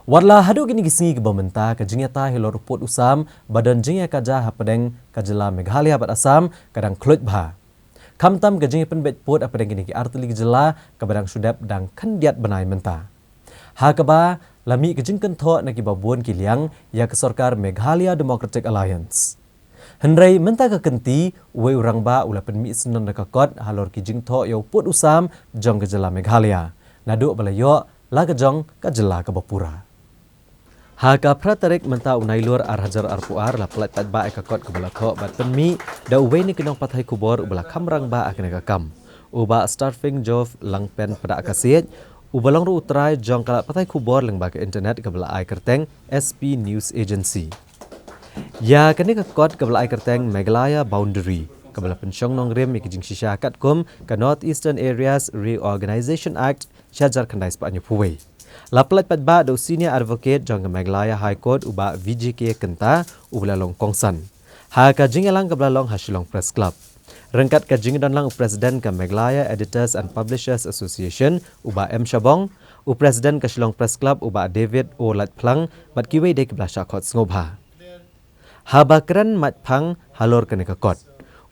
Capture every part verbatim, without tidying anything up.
Wat la haduh kine ki sngi kiba mynta ka jingïatai halor u pud u sam ba don jingïakajia hapdeng ka jylla Meghalaya bad Assam ka dang khluit bha. Khamtam ka jingïapynbeit pud hapdeng kine ki artylli ki jylla kaba dang shu dep dang khyndiat bnai mynta. Ha kaba la mih ka jingkynthoh na kiba bun ki liang ïa ka sorkar Meghalaya Democratic Alliance. Hynrei mynta ka kynti, uwei u rangbah u la pynmih syndon da ka kot halor ki jingthoh ïa u pud u sam jong ka jylla Meghalaya. Naduh ba la ïoh la ka jong ka jylla kaba pura. Ha ka phra tarik mynta u Nailur ar hajar arphew ar la pyllait paidbah ïa ka kot kaba la thoh bad pynmih da uwei na ki nongpathai khubor uba la kham rangbah ha kane ka kam, u Bah Starfing Jove Langpen Pdakasiej, uba long ruh u trai jong ka lad pathai khubor lyngba ka internet kaba la ai kyrteng S P News Agency. Ïa kane ka kot kaba la ai kyrteng Meghalaya Boundary, kaba la pynshong nongrim ïa ki jingshisha katkum ka North Eastern Areas Reorganisation Act shi hajar khyndai spah hynñiewphew wei. La pyllait paidbah da u Senior Advocate jong ka Meghalaya High Court u Bah V J K Kynta uba la long kongsan ha ka jingïalang kaba la long ha Shillong Press Club. Ryngkat ka jingdon lang u President ka Meghalaya Editors and Publishers Association u Bah M Shabong, u President ka Shillong Press Club u Bah David O Laitphlang bad kiwei de kiba la shah khot sngewbha. Haba kren mait phang halor kane ka kot,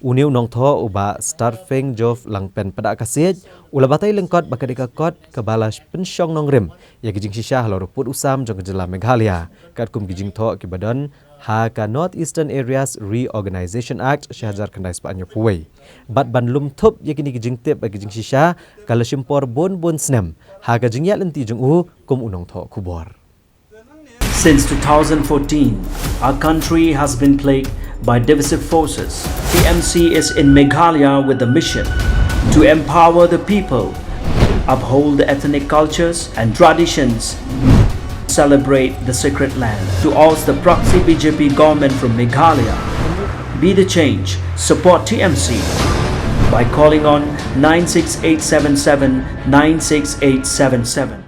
une u nongthoh u Bah Starfing Jove Langpen Pdakasiej u la batai lyngkot ba kane ka kot kaba la pynshong nongrim ïa ki jingshisha halor u pud u sam jong ka jylla Meghalaya katkum ki jingthoh kiba don ha ka North Eastern Areas Reorganisation Act shi hajar khyndai spah hynñiewphew wei. Bad ban lum thup ïa kine ki jingtip bad ki jingshisha ka la shim por bun bun snem ha ka jingïaid lynti jong u kum u nongthoh khubor. Since two thousand fourteen, our country has been plagued by divisive forces. T M C is in Meghalaya with the mission to empower the people, uphold the ethnic cultures and traditions, celebrate the sacred land. To oust the proxy B J P government from Meghalaya, be the change, support T M C by calling on nine six eight seven seven nine six eight seven seven.